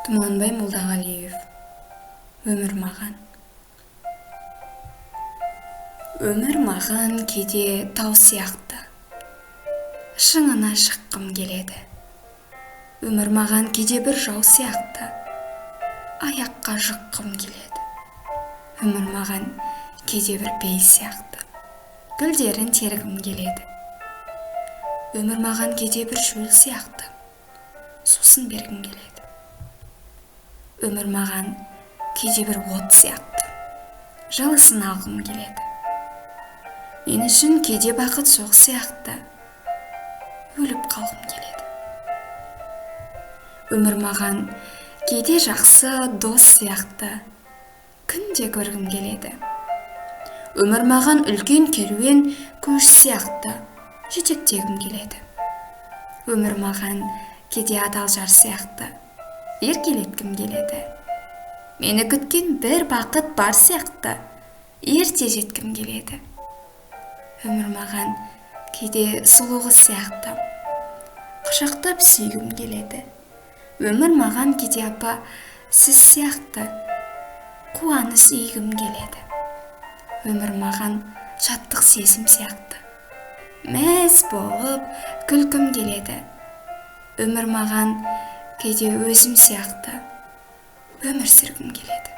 Тұманбай Молдағалиев. Өмір маған. Өмір маған кейде тау сияқты, шыңына шыққым келеді. Өмір маған кейде бір жау сияқты, аяққа жыққым келеді. Өмір маған кейде бір бел сияқты, гүлдерін тергім келеді. Өмір маған кейде бір шөл сияқты, сусын бергім келеді. Өмір маған кейде бір от сияқты, жылысын алғым келеді. Мен үшін кейде бақыт жоқ сияқты, өліп қалғым келеді. Өмір маған кейде жақсы дос сияқты, күнде көргім келеді. Өмір маған үлкен керуен көш сияқты, жетектегім келеді. Өмір маған кейде адал жар сияқты, еркелеткім келеді. Мені күткен бір бақыт бар сияқты, ерте жеткім келеді. Өмір маған кейде сұлу қыз сияқты, құшақтап сүйгім келеді. Өмір маған кейде апа сіз сияқты, қуаныш үйгім келеді. Өмір маған шаттық сезім сияқты, мәз болып күлкім келеді. Өмір маған кейде өзім сияқты, өмір сүргім келеді.